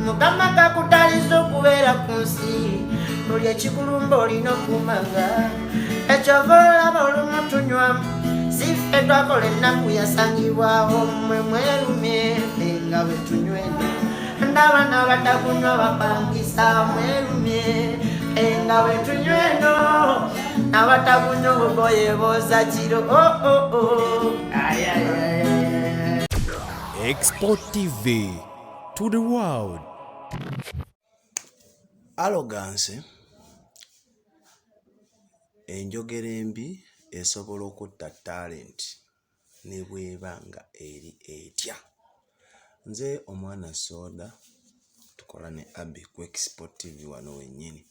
Mukama kakutaliza okubeera ku nsi, buli ekikulumba olina okumanga. Ekyova olaba olumu tunywamu, si ffe twakola ennaku yasangibwawo, mmwe mwerumye, ffe nga bwe tunywa eno. Ndaba n'abatakunywa bapangisa, mwerumye, ffe nga bwe tunywa eno. N'abatakunywa obugoye booza kiro. Oh, oh, oh. Ay, ay, ay, ay. Export TV to the world. Arrogance, enjogera embi esobola okutta talent ne bw'eba nga eri etya. Nze omwana Soda, tukola ne Abby ku Export TV wano wennyini.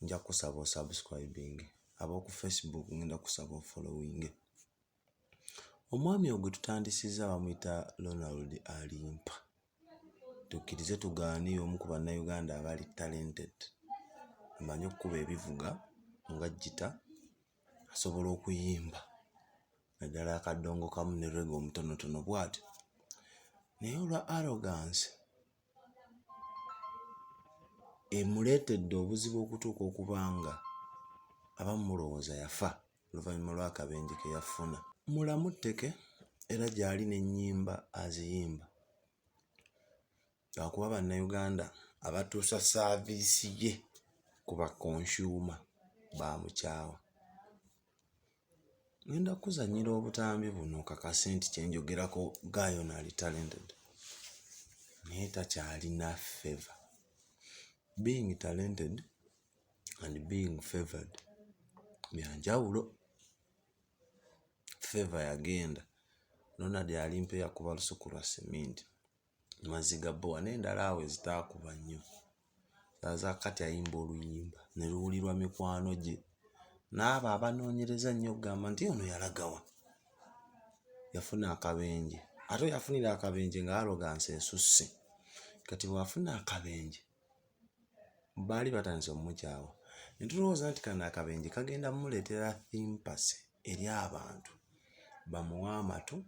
Nja kusaba osubscribing, ab'oku Facebook ngenda kusaba ofollowing. Omwami ogwe tutandisizza bamuyita Ronald Alimpa. Tukkirize tugaane, y'omu ku Bannayuganda abali talented. Amanyi okkuba ebivuga nga guitar, asobola okuyimba naddala akadongo kamu ne reggae omutonotono bw'atyo. Naye olwa arrogance emuleetedde obuzibu okutuuka okuba nga abamu mulowooza yafa oluvannyuma lw'akabenje ke yafuna. Mulamu tteke era gy'ali n'ennyimba aziyimba. Lwakuba Bannayuganda abatuusa service ye ku ba consumer baamukyawa. Ngenda kuzannyira obutambi buno okakase nti kye njogerako guy ono ali talented naye takyalina favour. Being talented and being favoured bya njawulo. Favour yagenda, Ronald Alimpa yakuba lusuku lwa seminti, mazzi ga bbowa n'endala awo ezitaakuba nnyo. Kati ayimba oluyimba ne luwulirwa mikwano gye n'abo abanoonyereza ennyo okugamba nti ono yalaga wa? Yafuna akabenje ate we yafunira akabenje nga arrogance esusse. Kati bw'afuna akabenje baali batandise ommukyawa ne tulowooza nti kano akabenje kagenda mmuleetera sympathy eri abantu bamuwe amatu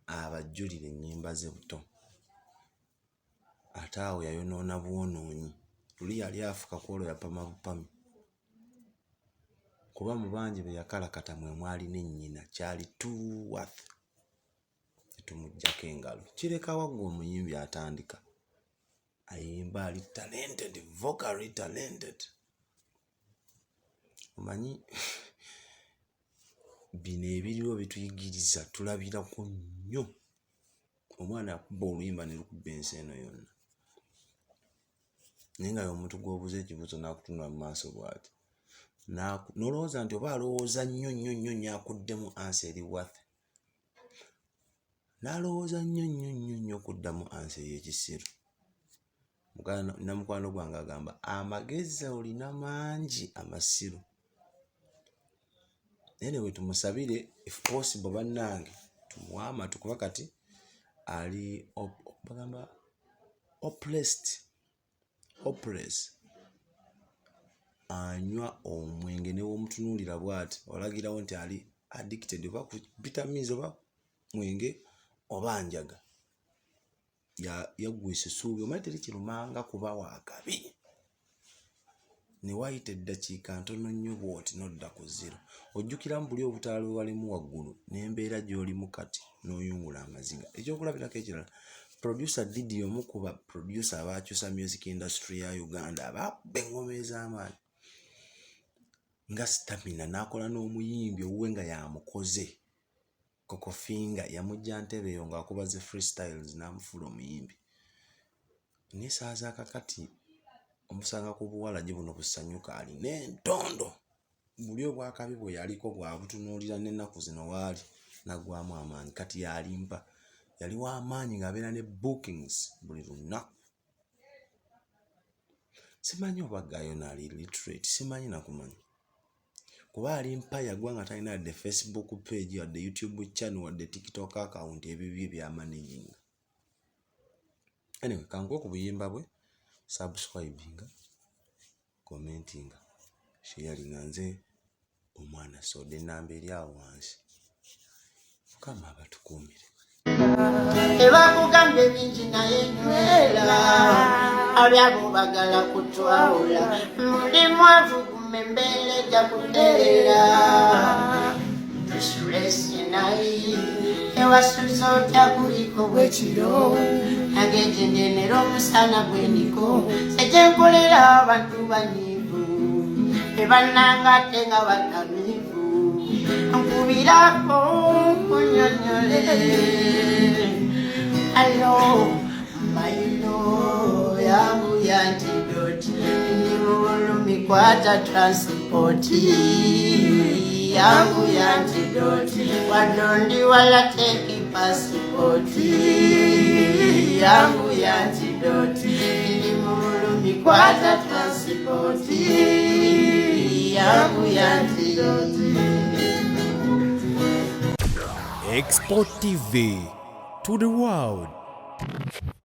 abajjulire ennyimba ze buto. Ate awo yayonoona bwonoonyi, luli yali afuka ku olwo yapama bupami. Kuba mu bangi be yakalakata mwe mwali ne nnyina, kyali too worth ne tumuggyako engalo. Kirekawa ggwe omuyimbi atandika ayimba ali talented, vocally talented. Omanyi bino ebiriwo bituyigiriza, tulabirako nnyo. Omwana akuba oluyimba ne lukuba ensi eno yonna naye nga y'omuntu gw'obuuza ekibuuzo n'akutunula mu maaso bw'ati n'olowooza nti oba alowooza nnyo nnyo nnyo nnyo akuddemu answer eri worth, n'alowooza nnyo nnyo nnyo nnyo okuddamu answer ey'ekisiru. Namukwano gwange agamba amagezi olina mangi amasiru. Naye ne bwe tumusabire, if possible, bannange tumuwe amatu kuba kati ali bagamba oppressed, hopeless. Anywa omwenge ne bw'omutunuulira bw'ati olagirawo nti ali addicted oba ku vitamins oba mwenge oba njaga. Yaggwesa essuubi, omanyi teri kirumanga kuba wa kabi ne wayita eddakiika ntono nnyo bw'oti n'odda ku zero. Ojjukiramu buli obutaala bwe walimu waggulu n'embeera gy'olimu kati n'oyungula amaziga. Ekyokulabirako ekirala, producer Didi, omu ku ba producer abaakyusa music industry ya Uganda, abaakuba eŋŋoma ez'amaanyi nga Stamina, n'akola n'omuyimbi owuwe nga y'amukoze, Coco Finger, yamuggya ntebe eyo ng'akuba zi freestyles n'amufuula omuyimbi. Naye essaawa za kakati omusanga ku buwalagi buno busanyuka, alina entondo, buli obwakabi bwe yaliko bw'abutunuulira n'ennaku zino waali n'aggwamu amaanyi. Kati y'alimpa, yali w'amaanyi ng'abeera ne bookings buli lunaku. Simanyi oba guy ono ali literate, simanyi nakumanya. Kuba alimpa yagwa nga talina wadde Facebook page, wadde YouTube channel, wadde TikTok account ebibye by'amanaginga. Anyway, kankuwe ku buyimba bwe, subscribinga, commentinga, sharinga. Nze omwana Soda, ennamba eri awo wansi. Mukama abatukuumire. Ebakugambye bingi naye nywera. Abyabo bagala kutwawula. Mulimu avuguma embeera ejja kuterera. Tusule sinayi ewasuza otya kuliko bwekiro agejenjenera omusana gweniko segyenkolera abantu banyiivu ebannanga ate nga batamiivu nkubirako kunyonyole alo mailo yangu ya antidote ni mulumi kwata transport yangu ya antidote wadondi wala teki pasipoti yangu ya antidote ni mulumi kwata transport yangu ya antidote. Export TV to the world.